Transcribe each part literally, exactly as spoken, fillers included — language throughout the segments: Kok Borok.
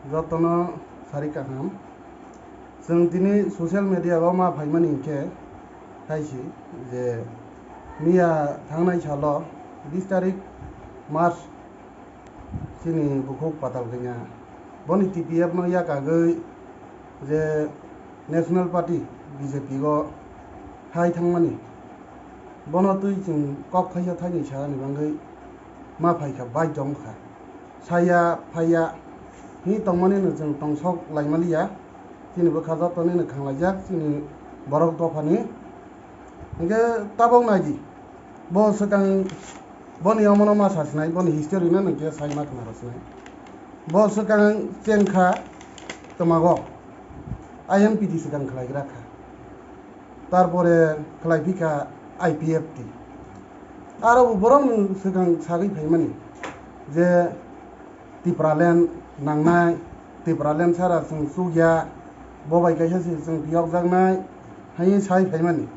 Jotono sari kaham. Chwng tini social media o ma phaimani hinkhe hai si je miya thangnai salo bis tarik March chini bukhuk Patal Kanya boni T P F no yakagwi je National Party B J P o hai thangmani bono twi chwng kok thaisa thaini sani bagwi ma phaikha, baidho wngkha. Saya phaiya hi tongmani no chwng tongsok laimaliya. Chini bwkha joto nini khanglaijak chini borok dophani. Hinkhe tabok naidi, bo swkang boni omono ma sa sinai, boni history no nungkhe sai ma khna rw sinai. Bo swkang chengkha twmago I N P T swkang khlaigra kha. Tarpore khlai phikha I P F T. Aro bo borok ni swkang sagwi phaimani je Tipraland nangnai, Tipraland sara chwng chukya, bo bai kaisa se chwng phiyokjaknai hai sai phaimani.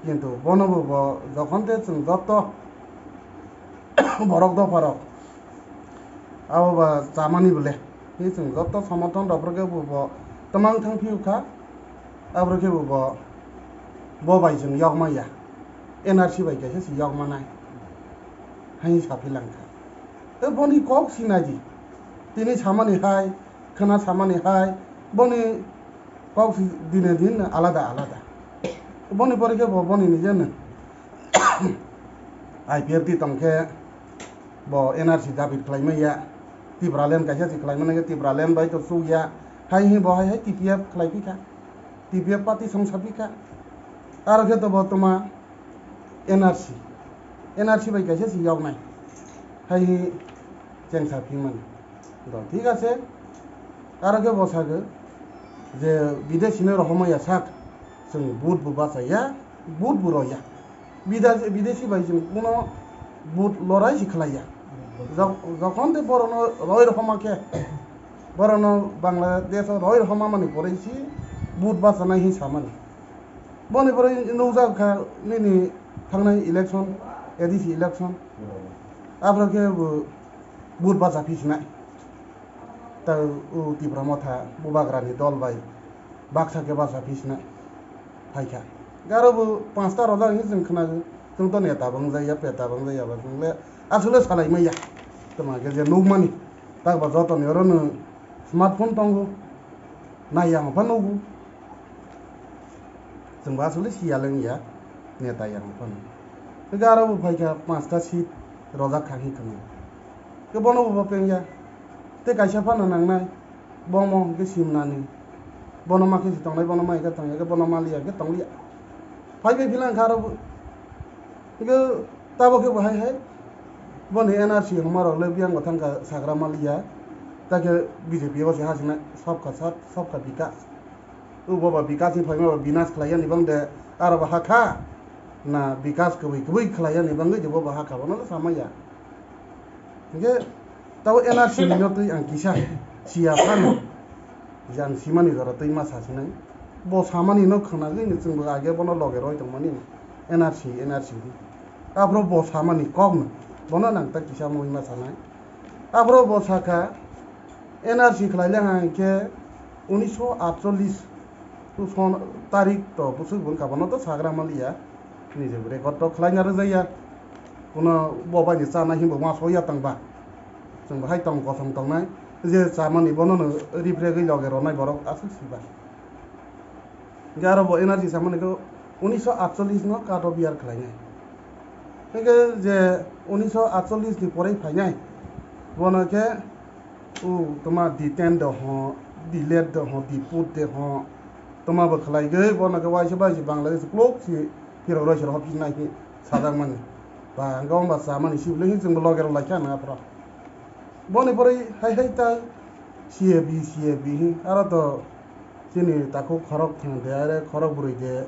Kintu bono bo, bo jokhon te chwng joto borok dopharok abo ba chamani bole. Hi chwng joto somorthon rok phuru khe bo, bo twmang thang phiyo kha. Aboro khe bo, bo, bo bai chwng yokma ya. N R C bai kaisa se yokmanai. Hai sa philang kha. Tei boni kok sinai di. Tini samani hai, khwna samani hai. Boni kok si dine din alada alada. Boni pore khe bo boni nijeno I P F T tong khe bo N R C dabi khlai manya, Tipraland kaisa se khlai manya khe Tipraland bai to chuk ya, hai hi bo hai hai T P F khlai phi kha, T P F party song sa phi kha, aro khe to bo toma N R C, N R C bai kaisa se yoknai, hai hi chengsa phi mani. To, thik ase. Aro khe bo sago je bidesi no rohorma ya sak, chwng vote bo bacha ya, vote bo rw ya. Bidesi, bidesi bai chwng kuno vote lorai se khlai ya. Jok-, jokhon de borok no roi rohorma khe, borok no Bangladesh o roi rohorma mani poroi se vote bachanai hin samani. Boni poroi nukjak kha nini thangnai election, A D C election. Aphuru khe bo vote bacha phi sinai. Ta o Tipra Motha Bubagrani dol bai baksa khe bacha phi sinai phaikha. Garo bo pansta rojak hinwi chwng khnago. Chwng to neta bo wngjak ya, peta bo wngjak ya ba chwng le aswk le salai manya. Tamo khe je nukmani. Tak ba jotoni oro no smartphone tongo. Nai yang pha nugo. Chwng bo aswk le siya le wngya. Neta yang pha nugo. Garo bo phaikha pansta seat rojak kha hinwi khnago. Khe bono bo pengya. Tei kaisa phano nangnai. Bomo hwnkhe simnani. Bono ma khe si tongnai, bono ma hwnkhe tongya khe, bono ma liya khe tongliya. Phai bai philang kha aro bo. Hwnkhe tabo khe bo hai hai. Boni N R C hwnma rok le biyang bo thang kha sagra ma liya. Ta khe B J P o se ha sinai sabka sat, sabka bikas. O bo ba bikas ni phaima ba binas khlai yani bang de aro bo ha kha. Na bikas kwbwi kwbwi khlai yani bangwi de bo ba ha kha, bono le sama ya. Hingke tabo N R C ni no twi ang kisa siya phano, je ang simani jora twi ma sa sinai. Bo samani no khwnagwi ni chwngbo age bono loge roi tongmani N R C, N R C di. Aphuru bo samani kok no, bono nang ta kisa mui ma sanai. Aphuru bo sakha, N R C khlai le hang khe unisho atchollis son tarik to bwswk bo wngkha, bono to sagra manliya. Nini je record to khlaina rwjaya. Kuno bo bai ni chana hinbo ma soya tang ba. Chwng bo hai tong kosong tongnai. Je chamani bono no ripregwi loge ronai borok aswk siba. Hingke aro bo N R C samani khe unisho atchollis no cut off year khlainai. Hingke je unisho atchollis ni porei phainai. Bono khe O toma di ten de ho, di let de ho, di put de ho. Toma bo khlai gwi bono khe waisa bai se Bangladesh klok si phirok roi se rw hopsi nai khe sajak mani. Ba hwnkhe wng ba cha mani sibili hin chwng bo loge rw lai kha nang aphuru. Boni pore hai hai ta C A B, C A B hin aro to chini takhuk khorok thang de, are khorok bwrwi de,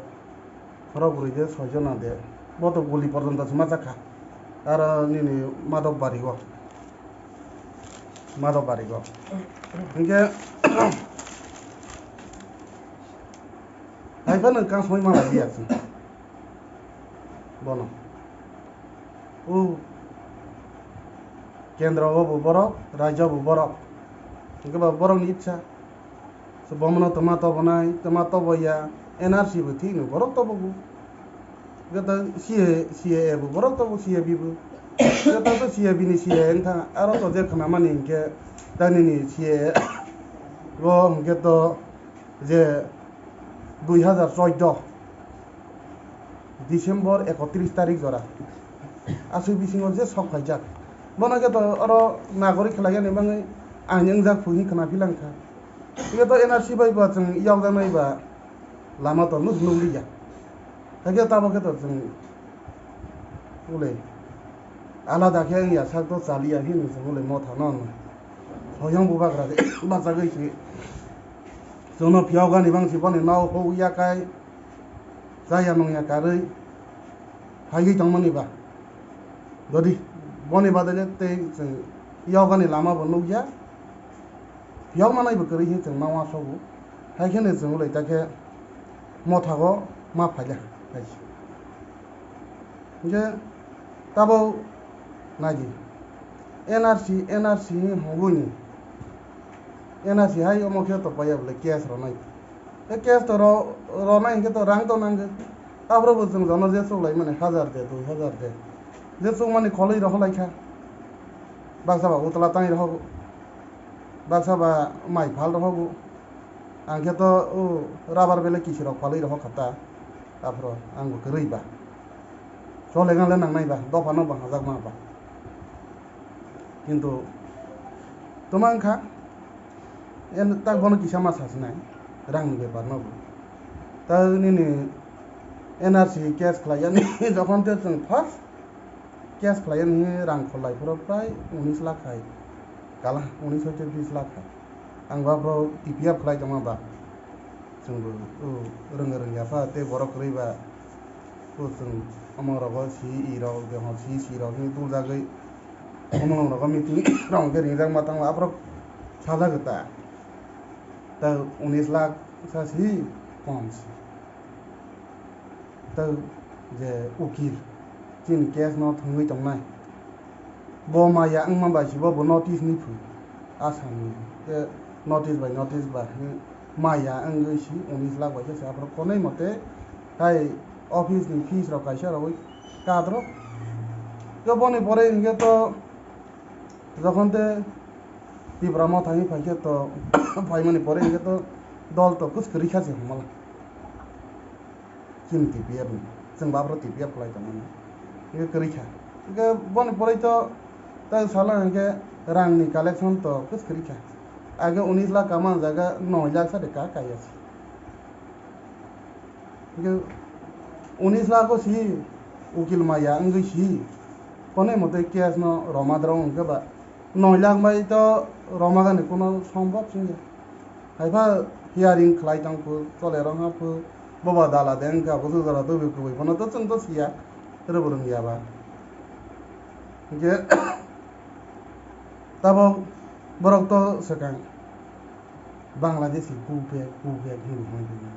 khorok bwrwi de soi jona de. Bo to guli porjonto se ma cha kha. Aro nini Madhop Bari o. Madhop Bari o. Hingke hai phano kasmoi ma lai ya chwng. Bono. O kendro o bo borok, rajyo bo borok. Hwnkhe ba borokni itsa. So, bomono twma tobonai, twma toboya, N R C bo thikno borok tobogo. Hwnkhe ta C A, C A A bo borok tobo, C A B bo. Hwnkhe ta to C A B ni C A A wngkha, aro to je khnamani hwnkhe ta nini C A A o hwnkhe to je dui hazar chordo December ekotris tarik jora aswk bisingo je sok phaijak. Bono khe to oro nagorik khlaiyani bagwi ain wngjak phu hwnwi khna philangkha. Hwnkhe to N R C bai ba chwng yokjaknai ba lama to nuk nukliya. Hakhe tamo khe to chwng ulai alada khe wngya sak to chaliya hwnwi chwng ulai motha no. Soyang bubagra de bachagwi se. Chwngno phiyokgani bangsi boni nok huk yakai, chaya nungya karwi, phaiwi tongmani ba. Dodi, boni badale tei chwng yokgani lama bo nukya, phiyokmanai bo kwrwi hinwi chwng ma uansukgo. Hai kheno chwng ulai ta khe mothago ma phaila. Hwnkhe tabuk naidi, N R C, N R C hinwi hwnwi ni, N R C hai omo khe to paiya bwle case rwnai. Tei case to ro-, rwnai hinkhe to rang to nangwi. Aphuru bo chwng jono je chuklaimani hajar de, dui hajar de. Je chukmani kholwi rohorlaikha. Baksa ba utla tangwi rohogo. Baksa ba mai phal rohogo. Ang khe to o rubber bele kisirok phalwi rohor kha ta. Aphuru ang bo kwrwi ba. Chole gale nangnai ba, dopha no bo hajak ma ba. Kintu toma wngkha, en tak bono kisa ma sasinai, rangni bepar no bo. Ta nini N R C case khlai yani, jokhon te chwng first case khlai yani rang kholai phuru prai unis lakh hai, kala unis hoite bis lakh hai. Ang ba bro T P F khlai tongma ba. Chwng bo, o, rwngya rwngya pha, tei borok kwrwi ba. O, chwng omo rogo si, i rok, de ho si, si rok hinwi tuljagwi. Omo rok rogo meeting rok hwnkhe ringjak ma tangma, aphuru sajagwi ta. Ta unis lakh sa si, kom si. Tei je ukil chini case no thwngwi tongnai, bo maya wngma bai se bo, bo notice ni phu Assam ni, tei notice bai notice ba hinwi maya wngwi se unis lakh bai khe se aphuru konai mote hai office ni fees rok kaisa rogwi kadro. Tei boni pore hinkhe to jokhon te Tipra Motha hinwi phai khe to phaimani pore hinkhe to dol to kwchwrwi kha se hwnmala. Chini T P F ni, chwng bo aphuru T P F khlai tongmani. Hwnkhe kwrwi kha. Hwnkhe boni pore to tei sala hwnkhe rang ni collection to kwchwrwi kha. Age unis lakh kama jaga noi lakh sa de ka kaya se. Hwnkhe unis lakh o si ukil maya wngwi si. Konai mote case no roma drong hwnkhe ba noi lakh bai to roma gani kuno sombhob chwngya. Haiba hearing khlai tong phu, chole rwngha phu, boba dala de wngkha, busu jora tubi kubui phano to chwng to siya, rwbo rwngya ba. Hwnkhe tabok borok to swkang Bangladeshi go back, go back hinwi hwnwi tongma.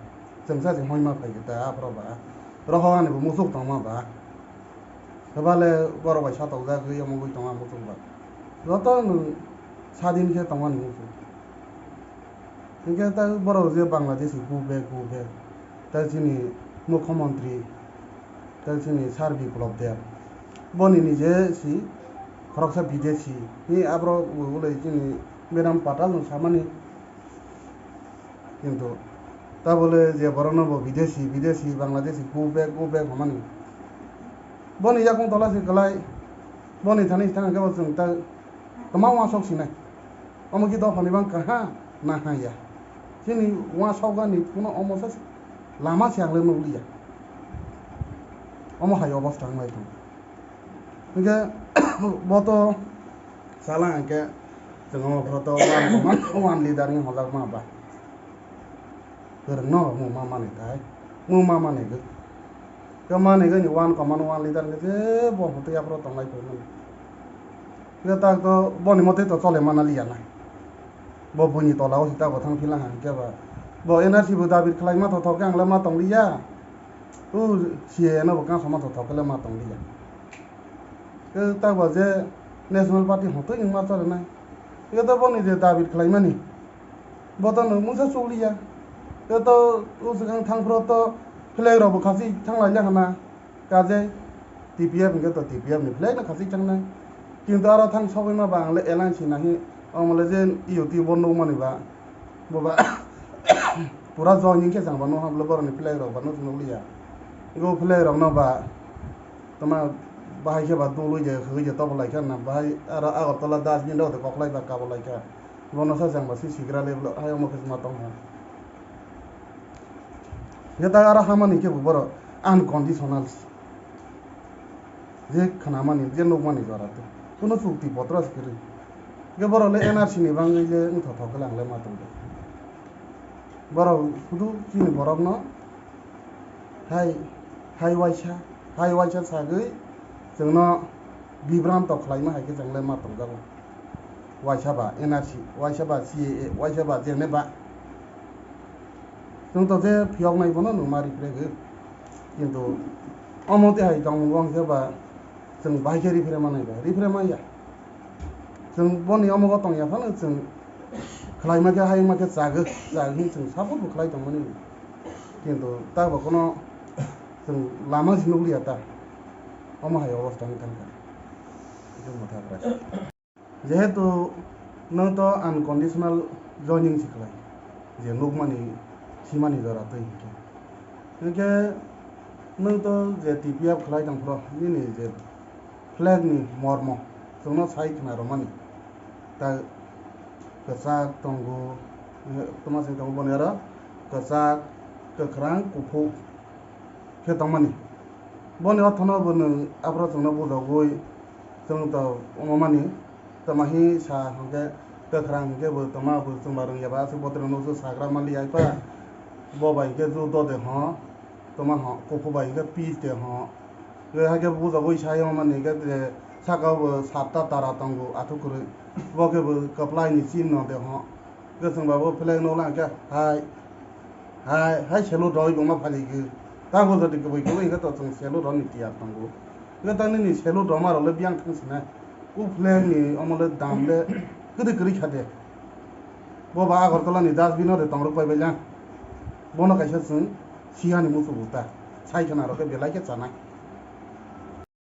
Chwng sa se hwnwi ma phai khe ta aphuru ba. Rohor ani bo musuk tongma ba. Hwbale borok bai satokjagwi omo wngwi tongma musuk ba. Joto nwng sadin khe tongmani musuk. Hinkhe ta borok je Bangladeshi go back, go back. Ta chini Mukhyamantri, ta chini Sir Biplab Deb. Boni nije si khoroksa bidesi. Ni aborok ulai chini Madam Patel no samani. Kintu tabole je borokno bo bidesi, bidesi, Bangladeshi, go back, go back hwnmani. Boni yakung tola se kwlai, boni thani thang khe bo chwng ta kwma uansuk sinai. Omo khe dophani bang kaha na ha ya. Chini uansuk gani kuno omo se lama se ang le nukliya. Omo hai obostha wng lai tongo. Hingke bo to sala hingke chwng o phoro to one command one leader ni hojak ma ba. Kwrwng no mung ma mani thai, mung ma mani gwi. Khe mani gwi ni one command one leader hingke je bo hwtwi aphuru tonglai phai mani. Hingke tak to boni mote to chole mana liya na. Bo buini tola o sita bo thang phila hingke ba. Bo N R C bo dabi khlai ma thothok khe ang le ma tong liya. O C A A no bo kang sama thothok khe le ma tong liya. Khe tak ba je National Party hotoi wng ma chole nai. Hwnkhe to boni je dabi khlaimani, bo to nwng mungsa chukliya. Hwnkhe to o swkang thangphuru to flag rokbo khasi thanglailai hana. Kaje T P F hwnkhe to T P F ni flag no khasi thangnai. Kintu aro thang sogwi ma ba ang le alliance nahi, omo le je U T bo nukmani ba, bo ba pura joining khe chang ba nukha, borok ni flag rok ba nuk nukliya. Hwnkhe o flag rok no ba tama bahai khe ba dului je, khwgwi je tobo lai kha na, bahai aro Agartala dustbin rok de koklai ba kabo lai kha. Bono sa chang ba si sigra le hai omo khe ma tong ha. Hwnkhe ta aro hamani khe bo borok unconditional. Je khnamani, je nukmani jora tei. Kuno chukti potro se kwrwi. Hwnkhe borok le N R C ni bangwi le wngthothok khe lang le ma tongdi. Borok hudu chini borokno hai, hai waisa, hai waisa sagwi chwngno bibranto khlaima hai khe chwng le ma tongjago. Waisa ba N R C, waisa ba C A A, waisa ba jene ba. Chwng to je phiyoknai bono nwng ma riprego. Kintu omo tei hai tongmung wng khe ba chwng bahai khe ripre manai ba, ripre manya. Chwng boni omogo tongya phano chwng khlaima khe, hayungma khe chagwi, chagwi chwng support bo khlai tongmani. Kintu ta bo kono chwng lama se nukliya ta. Omo hai obostha wng thangkha. Jehetu nwng to unconditional joining se khlai, je nukmani, simani jora twi hinkhe. Hinkhe nwng to je T P F khlai tong phro, nini je flag ni mormo chwngno sai khna rwmani. Ta kwchak tongo, tamo se tongo boni aro kwchak, kwkhwrang, kuphuk khe tongmani. Boni orthono bo nwng aphuru chwngno bujogwi chwng to omo mani, tamo hi sa hwnkhe kwkhwrang hwnkhe bo tamo bo chwngba rwngya ba aswk botrok no sagra manliya ai pha. Bo bai hwnkhe ju do de ho, tamo ho, kuphuk bai hwnkhe pis de ho. Tei haikhe bujogwi sai omo mani hwnkhe je saka o bo satta tara tongo athuk kwrwi. Bo khe bo kwplai ni chinno de ho. Kwchwng ba bo flag no lang khe hai, hai, hai salute rwui bo ma phali gwi. Ta bo jodi kwbui kwbui hwnkhe to chwng salute rwni tiyar tongo. Hwnkhe ta nini salute rwma rok le biyang thang sinai. O flag ni omo le dam le kwdwi kwrwi kha de. Bo ba Agartala ni dustbin o de tong rwk pai bai lang. Bono kaisa chwng sihani muchungo ta. Sai khna rok khe belai khe chanai.